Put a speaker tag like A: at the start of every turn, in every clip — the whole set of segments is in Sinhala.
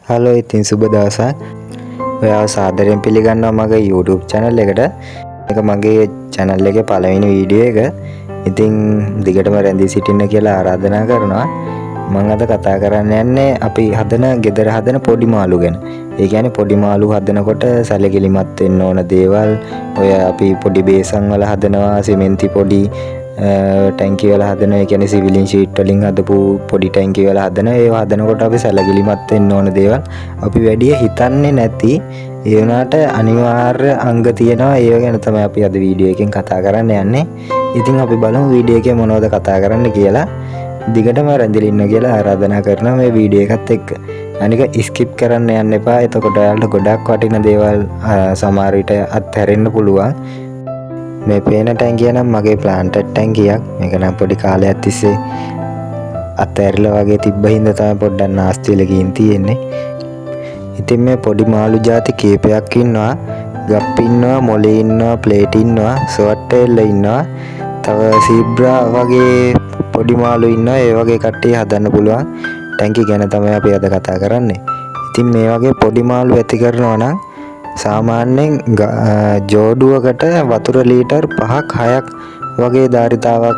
A: හලෝ, ඉතින් සුබ දවසක්. ඔයාව සාදරයෙන් පිළිගන්නවා මගේ YouTube channel එකට. මේක මගේ channel එකේ පළවෙනි වීඩියෝ එක. ඉතින් දිගටම රැඳී සිටින්න කියලා ආරාධනා කරනවා. මම අද කතා කරන්න යන්නේ අපි හදන ගෙදර හදන පොඩි මාළු ගැන. ඒ කියන්නේ පොඩි මාළු හදනකොට සැලකිලිමත් වෙන්න ඕන දේවල්. ඔය අපි පොඩි බේසන් වල හදනවා, සිමෙන්ති පොඩි ටැංකි වල හදන, ඒ කියන්නේ සිවිලින් ෂීට් වලින් හදපු පොඩි ටැංකි වල හදන ඒවා හදනකොට අපි සැලකිලිමත් වෙන්න ඕන දේවල්. අපි වැඩිය හිතන්නේ නැති, ඒ වුණාට අනිවාර්ය අංග තියෙනවා. ඒව ගැන තමයි අපි අද වීඩියෝ එකෙන් කතා කරන්න යන්නේ. ඉතින් අපි බලමු වීඩියෝ එකේ මොනවද කතා කරන්න කියලා. දිගටම රැඳිලා ඉන්න කියලා ආරාධනා කරනවා මේ වීඩියෝ එකත් එක්ක. අනික ස්කිප් කරන්න යන්න එපා. එතකොට ඔයාලට ගොඩක් වටින දේවල් සමහර විට අත්හැරෙන්න පුළුවන්. මේ පේන ටැංකිය නම් මගේ ප්ලාන්ටඩ් ටැංකියක්. මේක නම් පොඩි කාලයක් තිස්සේ අත්හැරලා වගේ තිබ්බ හින්දා තමයි පොඩ්ඩක් නාස්ති වෙලා ගිහින් තියෙන්නේ. ඉතින් මේ පොඩි මාළු ජාති කීපයක් ඉන්නවා. ගප්පි ඉන්නවා, මොලි ඉන්නවා, ප්ලේට් ඉන්නවා, ස්වෝඩ්ටේල් ඉන්නවා. තව සීබ්‍රා වගේ පොඩි මාළු ඉන්නවා. ඒ වගේ කට්ටිය හදන්න පුළුවන් ටැංකි ගැන තමයි අපි අද කතා කරන්නේ. ඉතින් මේ වගේ පොඩි මාළු ඇති කරනවා නම් සාමාන්‍යයෙන් ජෝඩුවකට වතුර ලීටර් 5ක් 6ක් වගේ ධාරිතාවක්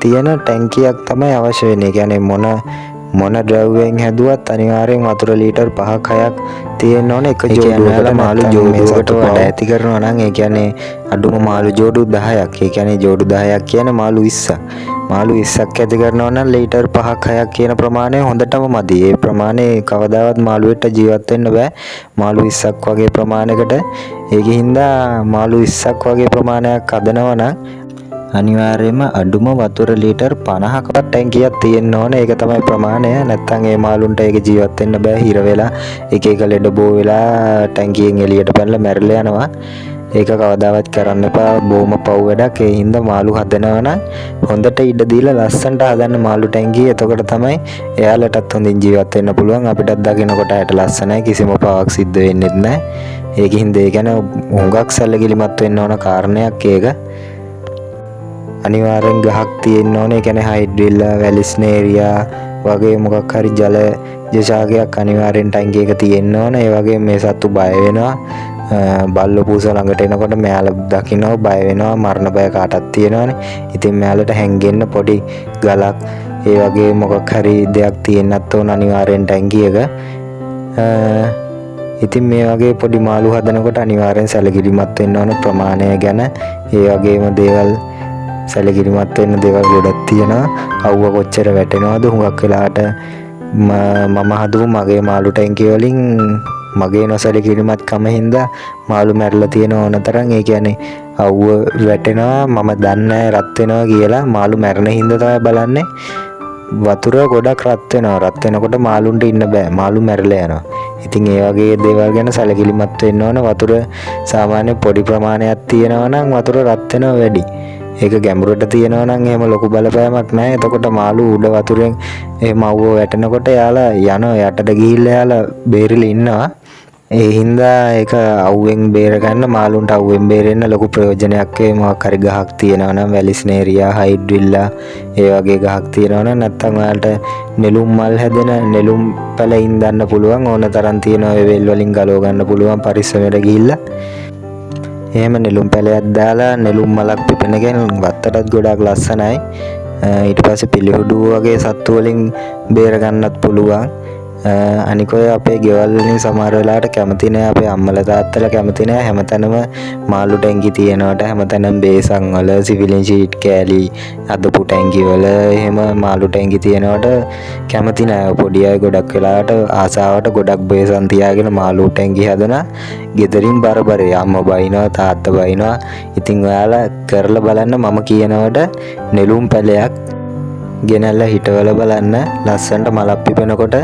A: තියෙන ටැංකියක් තමයි අවශ්‍ය වෙන්නේ. ඒ කියන්නේ මොන මොන ද්‍රව්‍යයෙන් හැදුවත් අනිවාර්යෙන් වතුර ලීටර් 5ක් 6ක් තියෙන්න ඕන එක ජෝඩුවකට. මාළු ජෝඩුවකට වඩා ඇති කරනවා නම්, ඒ කියන්නේ අඩුම මාළු ජෝඩු 10ක්. ඒ කියන්නේ ජෝඩු 10ක් කියන්නේ මාළු 20ක්. මාළු 20ක් ඇති කරනවා නම් ලීටර් 5ක් 6ක් කියන ප්‍රමාණය හොඳටම මදි. ඒ ප්‍රමාණය කවදාවත් මාළුවෙක්ට ජීවත් වෙන්න බෑ. මාළු 20ක් වගේ ප්‍රමාණයකට. ඒකෙ හින්දා මාළු 20ක් වගේ ප්‍රමාණයක් හදනවා නම් අනිවාර්යයෙන්ම අඩුම වතුර ලීටර් 50කවත් ටැංකියක් තියෙන්න ඕන. ඒක තමයි ප්‍රමාණය. නැත්තම් ඒ මාළුන්ට ඒක ජීවත් වෙන්න බෑ. හිර වෙලා එක එක ලෙඩ බෝ වෙලා ටැංකියෙන් එළියට පැනලා මැරිලා යනවා. ඒක කවදාවත් කරන්න එපා. බොහොම පව් වැඩක්. ඒ හින්දා මාළු හදනවා නම් හොඳට ඉඩ දීලා ලස්සනට හදන්න මාළු ටැංකිය. එතකොට තමයි එයාලටත් හොඳින් ජීවත් වෙන්න පුළුවන්. අපිටත් දකිනකොට ඇයට ලස්සනයි. කිසිම පවක් සිද්ධ වෙන්නෙත් නෑ. ඒක හින්දා ඒ ගැන හුඟක් සැලකිලිමත් වෙන්න ඕන කාරණයක් ඒක. අනිවාර්යෙන් ගහක් තියෙන්න ඕනේ. ඒ කියන්නේ හයිඩ්‍රිල්ලා, වැලිස්නේරියා වගේ මොකක් හරි ජලජ ශාකයක් අනිවාර්යෙන් ටැංකිය එක තියෙන්න ඕන. ඒ වගේම මේ සත්තු බය වෙනවා. බල්ලෝ පූස ළඟට එනකොට මෙයාලා දකිනවා, බය වෙනවා. මරණ බය කාටත් තියෙනවනේ. ඉතින් මෙයාලට හැංගෙන්න පොඩි ගලක් ඒ වගේ මොකක් හරි දෙයක් තියෙන්නත් ඕන අනිවාර්යෙන් ටැංකියක. ඉතින් මේ වගේ පොඩි මාළු හදනකොට අනිවාර්යෙන් සැලකිලිමත් වෙන්න ඕන ප්‍රමාණය ගැන. ඒ වගේම දේවල් සැලකිලිමත් වෙන්න දේවල් ගොඩක් තියෙනවා. අවුව කොච්චර වැටෙනවද. හුඟක් වෙලාවට මම හදපු මගේ මාළු ටැංකිය වලින් මගේ නොසැලකිලිමත්කම හින්දා මාළු මැරිලා තියෙන ඕන තරම්. ඒ කියන්නේ අවුව වැටෙනවා, මම දන්නේ නැහැ රත් වෙනවා කියලා. මාළු මැරෙන හින්දා තමයි බලන්නේ. වතුර ගොඩක් රත් වෙනවා. රත් වෙනකොට මාළුන්ට ඉන්න බෑ. මාළු මැරිලා යනවා. ඉතින් ඒ වගේ දේවල් ගැන සැලකිලිමත් වෙන්න ඕන. වතුර සාමාන්‍ය පොඩි ප්‍රමාණයක් තියෙනවා නම් වතුර රත් වෙනවා වැඩි. ඒක ගැඹුරට තියෙනවා නම් එහෙම ලොකු බලපෑමක් නැහැ. එතකොට මාළු උඩ වතුරෙන් එහෙම අවුව වැටෙනකොට එයාලා යනවා යටට ගිහිල්ලා එයාලා බේරිලා ඉන්නවා. ඒ හින්දා ඒක අවුවෙන් බේරගන්න, මාළුන්ට අවුවෙන් බේරෙන්න ලොකු ප්‍රයෝජනයක් වේ මොකක් හරි ගහක් තියෙනවා නම්, වැලිස්නේරියා, හයිඩ්‍රිල්ලා ඒ වගේ ගහක් තියෙනවා නම්. නැත්තම් ඔයාලට නෙළුම් මල් හැදෙන නෙළුම් පැල ඉන්දන්න පුළුවන්. ඕන තරම් තියෙනවා. ඒ වෙල් වලින් ගලව ගන්න පුළුවන් පරිස්සමට ගිහිල්ලා. එහෙම නෙළුම් පැලයක් දාලා නෙළුම් මලක් පිපෙන එක වත්තටත් ගොඩාක් ලස්සනයි. ඊට පස්සේ පිළිහුඩු වගේ සත්තු වලින් බේර ගන්නත් පුළුවන්. අනික ඔය අපේ ගෙවල් වලින් සමහර වෙලාවට කැමති නෑ, අපේ අම්මලා තාත්තලා කැමති නෑ හැමතැනම මාළු ටැංකි තියෙනවට. හැමතැනම බේසන් වල සිවිලින් ෂීට් කෑලි හදපු ටැංකි වල එහෙම මාළු ටැංකි තියෙනවට කැමති නෑ. පොඩි අය ගොඩක් වෙලාවට ආසාවට ගොඩක් බේසන් තියාගෙන මාළු ටැංකි හදනවා. ගෙදරින් බරබරේ අම්මා බයිනවා, තාත්තා බයිනවා. ඉතින් ඔයාලා කරලා බලන්න මම කියනවට. නෙළුම් පැලයක් ගෙනල්ලා හිටවල බලන්න. ලස්සනට මලක් පිපෙනකොට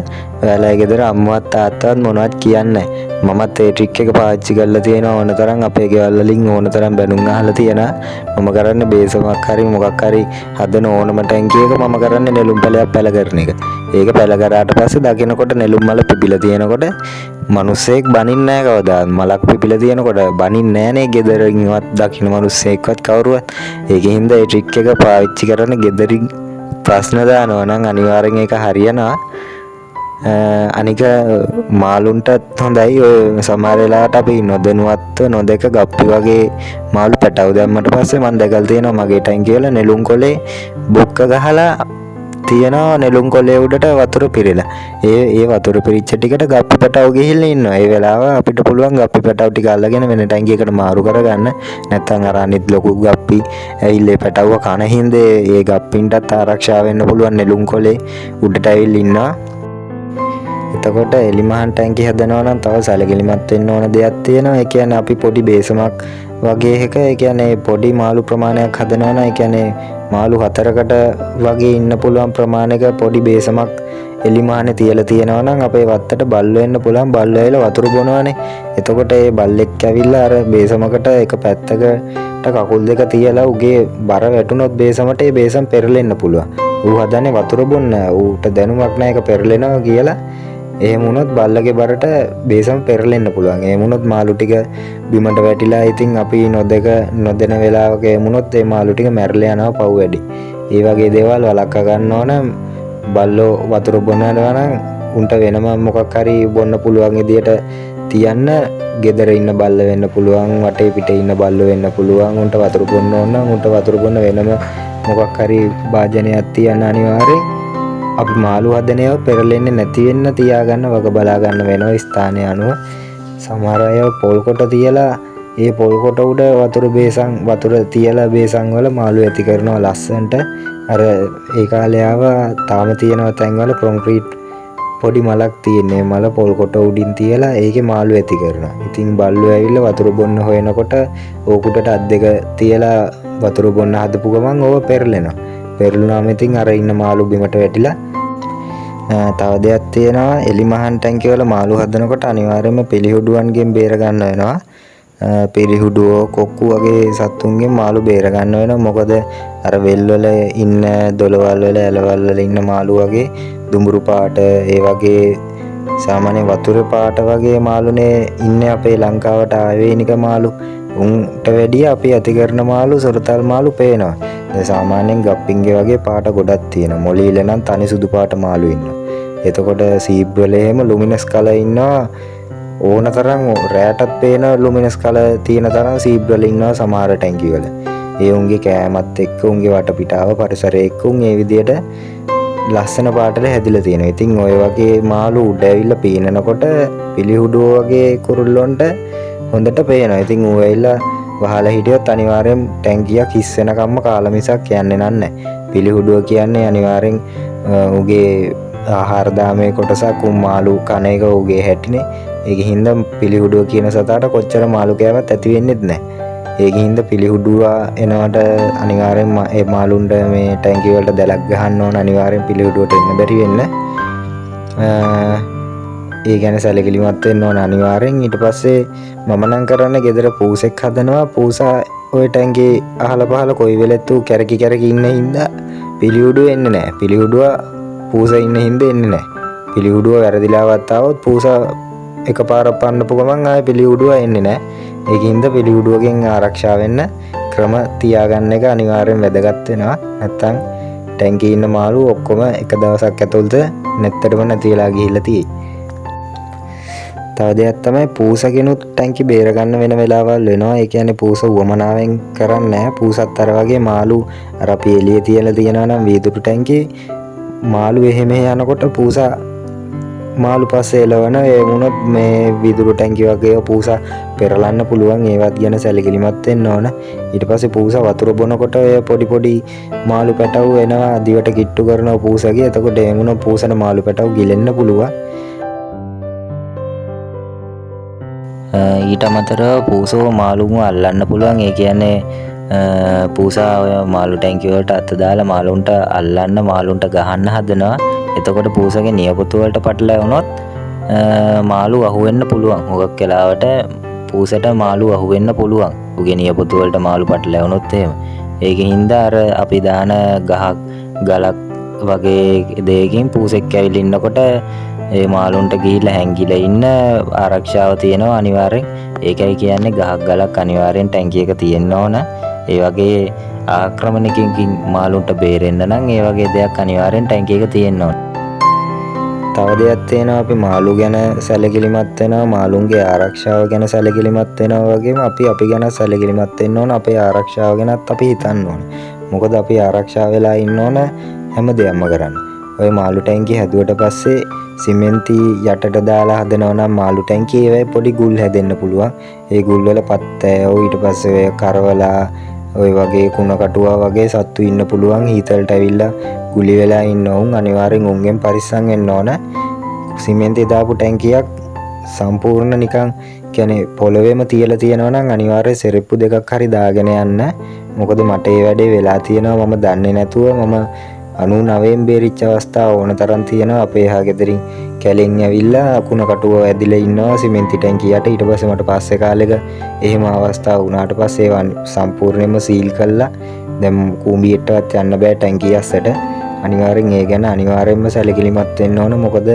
A: ඔයාලා ගෙදර අම්මවත් තාත්තවත් මොනවත් කියන්නේ නැහැ. මමත් ඒ ට්‍රික් එක පාවිච්චි කරලා තියෙනවා ඕන තරම්. අපේ ගෙවල් වලින් ඕන තරම් බැනුම් අහලා තියෙනවා. මම කරන්නේ බේසමක් හරි මොකක් හරි හදන ඕනම ටැංකියක මම කරන්නේ නෙළුම් පැලයක් පැල කරන එක. ඒක පැල කරාට පස්සේ දකිනකොට නෙළුම් මල පිපිලා තියෙනකොට මනුස්සයෙක් බනින්නේ නැහැ කවදාවත්. මලක් පිපිලා තියෙනකොට බනින්නේ නැහැ නේ ගෙදරින්වත් දකින මනුස්සයෙක්වත් කවුරුවත්. ඒකෙන් හින්දා ඒ ට්‍රික් එක පාවිච්චි කරන්න ගෙදරින් ප්‍රශ්න දානවා නම් අනිවාර්යෙන් ඒක හරියනවා. අනික මාළුන්ටත් හොඳයි. ඔය සමහර වෙලාවට අපි නොදැනුවත්ව නොදැක ගප්පි වගේ මාළු පැටව් දැම්මට පස්සේ මං දැකලා තියෙනවා මගේ ටැංකිය වල නෙළුම් කොලේ බොක්ක ගහලා තියෙනවා නෙළුම් කොලේ උඩට වතුර පිරিলা. ඒ ඒ වතුර පිරිච්ච ටිකට ගප්පි පැටව් ගිහිල්ලා ඉන්නවා. ඒ වෙලාව අපිට පුළුවන් ගප්පි පැටව් ටික අල්ලගෙන වෙන ටැංකියකට මාරු කරගන්න. නැත්තම් අර අනිත් ලොකු ගප්පි ඇවිල්ලා ඒ පැටව්ව කන හින්දා ඒ ගප්පින්ටත් ආරක්ෂා වෙන්න පුළුවන් නෙළුම් කොලේ උඩට ඇවිල්ලා ඉන්නවා. එතකොට එලිමහන් ටැංකි හදනවා නම් තව සැලකිලිමත් වෙන්න ඕන දෙයක් තියෙනවා. ඒ කියන්නේ අපි පොඩි බේසමක් වගේ එක, ඒ කියන්නේ පොඩි මාළු ප්‍රමාණයක් හදනවා නම්, ඒ කියන්නේ මාළු 4කට වගේ ඉන්න පුළුවන් ප්‍රමාණයක පොඩි බේසමක් එලිමහනේ තියලා තියෙනවා නම් අපේ වත්තට බල්ලෝ එන්න පුළුවන්. බල්ලෝ ඇවිල්ලා වතුර බොනවනේ. එතකොට ඒ බල්ලෙක් ඇවිල්ලා අර බේසමකට එක පැත්තකට කකුල් දෙක තියලා උගේ බර වැටුනොත් බේසමට ඒ බේසම පෙරලෙන්න පුළුවන්. ඌ හදන්නේ වතුර බොන්න. ඌට දැනුමක් නැහැ ඒක පෙරලෙනවා කියලා. එහෙම වුණොත් බල්ලගේ බරට බේසම පෙරලෙන්න පුළුවන්. එහෙම වුණොත් මාළු ටික බිමට වැටිලා ඉතින් අපි නොදක නොදෙන වෙලාවක එහෙම වුණොත් ඒ මාළු ටික මැරිලා යනවා පව් වැඩි. ඒ වගේ දේවල් වළක්වා ගන්න ඕන. බල්ලෝ වතුර බොනවා නම් උන්ට වෙනම මොකක් හරි බොන්න පුළුවන් විදියට තියන්න. ගෙදර ඉන්න බල්ල වෙන්න පුළුවන්, වටේ පිටේ ඉන්න බල්ලෝ වෙන්න පුළුවන්. උන්ට වතුර බොන්න ඕන නම් උන්ට වතුර බොන්න වෙනම මොකක් හරි භාජනයක් තියන්න අනිවාර්යෙන්. අපි මාළු හදන ඒවා පෙරලෙන්නේ නැති වෙන්න තියාගන්න වග බලා ගන්න වෙනවා ස්ථානය අනුව. සමහර අය පොල් කොට තියලා ඒ පොල් කොට උඩ වතුර බේසන් වතුර තියලා බේසන් වල මාළු ඇති කරනවා ලස්සනට. අර ඒ කාලේ ආවා තාම තියෙනවා තැන්වල කොන්ක්‍රීට් පොඩි මලක් තියෙන්නේ. මල පොල් කොට උඩින් තියලා ඒකේ මාළු ඇති කරනවා. ඉතින් බල්ලෝ ඇවිල්ලා වතුර බොන්න හොයනකොට ඕකුටට අත් දෙක තියලා වතුර බොන්න හදපු ගමන් ඕව පෙරලෙනවා. පෙරළුනාම ඉතින් අර ඉන්න මාළු බිමට වැටිලා. තව දෙයක් තියෙනවා, එලිමහන් ටැංකිය වල මාළු හදනකොට අනිවාර්යයෙන්ම පිළිහුඩුවන්ගෙන් බේර ගන්න වෙනවා. පිළිහුඩුවෝ කොක්කු වගේ සත්තුන්ගෙන් මාළු බේර ගන්න වෙනවා. මොකද අර වෙල් වල ඉන්න දොළවල් වල ඇලවල් වල ඉන්න මාළු වගේ දුඹුරු පාට ඒ වගේ සාමාන්‍ය වතුර පාට වගේ මාළුනේ ඉන්නේ අපේ ලංකාවට ආවේනික මාළු. උන්ට වැඩිය අපි ඇති කරන මාළු සොරතල් මාළු පේනවා. දැන් සාමාන්‍යයෙන් ගප්පින්ගේ වගේ පාට ගොඩක් තියෙනවා. මොලීල නම් තනි සුදු පාට මාළු ඉන්නවා. එතකොට සීබ් වල එහෙම ලුමිනස් කලර් ඉන්නවා. ඕන තරම් රෑටත් පේන ලුමිනස් කලර් තියෙන තරම් සීබ් වල ඉන්නවා සමහර ටැංකි වල. ඒ උන්ගේ කෑමත් එක්ක උන්ගේ වටපිටාව පරිසරය එක්ක උන් ඒ විදියට ලස්සන පාටට හැදිලා තියෙනවා. ඉතින් ඔය වගේ මාළු උඩ ඇවිල්ලා පීනනකොට පිළිහුඩුව වගේ කුරුල්ලොන්ට හොඳට පේනවා. ඉතින් ඌ ඇවිල්ලා වහලා හිටියොත් අනිවාර්යෙන් ටැංකියක් හිස් වෙනකම්ම කාලා මිසක් යන්නේ නෑ. පිළිහුඩුව කියන්නේ අනිවාර්යෙන් ඌගේ ආහාර දාමේ කොටසක්. උන් මාළු කන එක ඌගේ හැටිනේ. ඒක හින්දා පිළිහුඩුව කියන සතාට කොච්චර මාළු කෑවත් ඇති වෙන්නෙත් නෑ. ඒක හින්දා පිළිහුඩුවා එනවට අනිවාර්යෙන් ඒ මාළුන්ට මේ ටැංකි වලට දැලක් ගහන්න ඕන අනිවාර්යෙන් පිළිහුඩුවට එන්න බැරි වෙන්න. ඒ ගැන සැලකිලිමත් වෙන්න ඕන අනිවාර්යෙන්. ඊට පස්සේ මම නම් කරන්නේ ගෙදර පූසෙක් හදනවා. පූසා ඔය ටැංකි අහල පහල කොයි වෙලෙත් ඌ කැරකි කැරකි ඉන්න හින්දා පිළිහුඩුව එන්නේ නෑ. පිළිහුඩුව පූසා ඉන්න හින්දා එන්නේ නෑ. පිළිහුඩුව වැරදිලාවත් ආවොත් පූසා එකපාරක් පන්නපු ගමන් ආයේ පිළිහුඩුව එන්නේ නෑ. ඒක හින්දා පිළිහුඩුවගෙන් ආරක්ෂා වෙන්න ක්‍රම තියාගන්න එක අනිවාර්යෙන් වැදගත් වෙනවා. නැත්තම් ටැංකියේ ඉන්න මාළු ඔක්කොම එක දවසක් ඇතුළත නැත්තටම නැති වෙලා ගිහිල්ලා තියෙයි. තව දෙයක් තමයි පූසගෙනුත් ටැංකි බේර ගන්න වෙන වෙලාවල් වෙනවා. ඒ කියන්නේ පූස උවමනාවෙන් කරන්නේ නැහැ. පූසත් අර වගේ මාළු අර අපි එළියේ තියලා තියෙනවා නම් වීදුරු ටැංකි මාළු එහෙ මෙහෙ යනකොට පූසා මාළු පස්සේ එලවන. ඒ වුණොත් මේ වීදුරු ටැංකි වගේ පූසා පෙරලන්න පුළුවන්. ඒවත් ගැන සැලකිලිමත් වෙන්න ඕන. ඊට පස්සේ පූසා වතුර බොනකොට ඔය පොඩි පොඩි මාළු පැටව් එනවා දිවට කිට්ටු කරනවා පූසගේ. එතකොට ඒ වුණොත් පූසන මාළු පැටව් ගිලෙන්න පුළුවන්. ඊට අමතරව පූසව මාළුන්ව අල්ලන්න පුළුවන්. ඒ කියන්නේ පූසා ඔය මාළු ටැංකි වලට අත දාලා මාළුන්ට අල්ලන්න මාළුන්ට ගහන්න හදනවා. එතකොට පූසගේ නියපොතු වලට පටලැවුනොත් මාළු අහුවෙන්න පුළුවන්. හුඟක් වෙලාවට පූසට මාළු අහුවෙන්න පුළුවන්. උගේ නියපොතු වලට මාළු පටලැවුනොත් එහෙම. ඒකෙන් හින්දා අර අපි දාන ගහක් ගලක් වගේ දෙයකින් පූසෙක් ඇවිල්ලා ඉන්නකොට ඒ මාළුන්ට ගිහිල්ලා හැංගිලා ඉන්න ආරක්ෂාව තියෙනවා අනිවාර්යෙන්. ඒකයි කියන්නේ ගහක් ගලක් අනිවාර්යෙන් ටැංකි එක තියෙන්න ඕන. ඒ වගේ ආක්‍රමණිකකින් මාළුන්ට බේරෙන්න නම් ඒ වගේ දෙයක් අනිවාර්යෙන් ටැංකි එක තියෙන්න ඕන. තව දෙයක් තියෙනවා, අපි මාළු ගැන සැලකිලිමත් වෙනවා, මාළුන්ගේ ආරක්ෂාව ගැන සැලකිලිමත් වෙනවා වගේම අපි අපි ගැන සැලකිලිමත් වෙන්න ඕන, අපේ ආරක්ෂාව ගැනත් අපි හිතන්න ඕන. මොකද අපි ආරක්ෂා වෙලා ඉන්න ඕන හැම දෙයක්ම කරන්න. ඔය මාළු ටැංකිය හැදුවට පස්සේ සිමෙන්ති යටට දාලා හදනවා නම් මාළු ටැංකිය ඒවයි පොඩි ගුල් හැදෙන්න පුළුවන්. ඒ ගුල් වල පත්තෑවෝ, ඊට පස්සේ ඔය කරවලා ඔය වගේ කුණ කටුවා වගේ සත්තු ඉන්න පුළුවන්. හීතලට ඇවිල්ලා ගුලි වෙලා ඉන්න උන් අනිවාර්යෙන් උන්ගෙන් පරිස්සම් වෙන්න ඕන. සිමෙන්ති දාපු ටැංකියක් සම්පූර්ණ නිකන් කියන්නේ පොළවෙම තියලා තියෙනවා නම් අනිවාර්යෙන් සෙරෙප්පු දෙකක් හරි දාගෙන යන්න. මොකද මට ඒ වැඩේ වෙලා තියෙනවා, මම දන්නේ නැතුව මම 99න් බේරිච්ච අවස්ථා ඕන තරම් තියෙනවා. අපේ එහා ගෙදරින් කැලෙන් ඇවිල්ලා කුණ කටුව ඇදිලා ඉන්නවා සිමෙන්ති ටැංකිය යට. ඊට පස්සේ මට පස්සේ කාලෙක එහෙම අවස්ථා වුණාට පස්සේ ඒවා සම්පූර්ණයෙන්ම සීල් කළා. දැන් කූඹියෙටවත් යන්න බෑ ටැංකිය අස්සට. අනිවාර්යෙන් ඒ ගැන අනිවාර්යෙන්ම සැලකිලිමත් වෙන්න ඕන. මොකද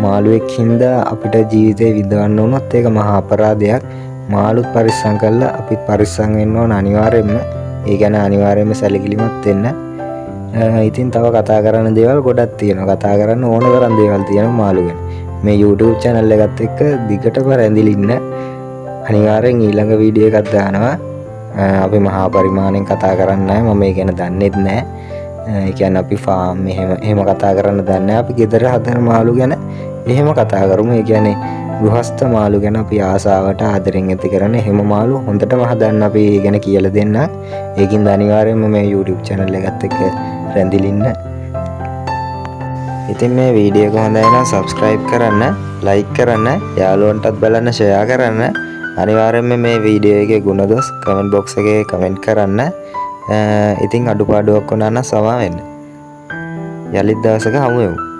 A: මාළුවෙක් හින්දා අපිට ජීවිතේ විඳවන්න වුණොත් ඒක මහා අපරාධයක්. මාළුත් පරිස්සම් කරලා අපිත් පරිස්සම් වෙන්න ඕන අනිවාර්යෙන්ම. ඒ ගැන අනිවාර්යෙන්ම සැලකිලිමත් වෙන්න. ඉතින් තව කතා කරන්න දේවල් ගොඩක් තියෙනවා. කතා කරන්න ඕන තරම් දේවල් තියෙනවා මාළු ගැන. මේ YouTube channel එකත් එක්ක දිගටම රැඳිලා ඉන්න. අනිවාර්යෙන් ඊළඟ වීඩියෝ එකක් දානවා. අපි මහා පරිමාණයෙන් කතා කරන්නේ නැහැ. මම ඒ ගැන දන්නෙත් නැහැ. ඒ කියන්නේ අපි ෆාම් එහෙම කතා කරන්න දන්නේ නැහැ. අපි ගෙදර හදන මාළු ගැන එහෙම කතා කරමු. ඒ කියන්නේ ගෘහස්ත මාළු ගැන අපි ආසාවට ආදරෙන් ඇති කරන එහෙම මාළු හොඳටම හදන්න අපි ඒ ගැන කියලා දෙන්න. ඒකින්ද අනිවාර්යයෙන්ම මේ YouTube channel එකත් එක්ක රැඳිලා ඉන්න. ඉතින් මේ වීඩියෝ එක හොඳයි නම් subscribe කරන්න, like කරන්න, යාළුවන්ටත් බලන්න share කරන්න. අනිවාර්යයෙන්ම මේ වීඩියෝ එකේ ගුණදොස් කමෙන්ට් බොක්ස් එකේ කමෙන්ට් කරන්න. ඉතින් අඩුපාඩුවක් වුණා නම් සමා වෙන්න. යලිත් දවසක හමු වෙමු.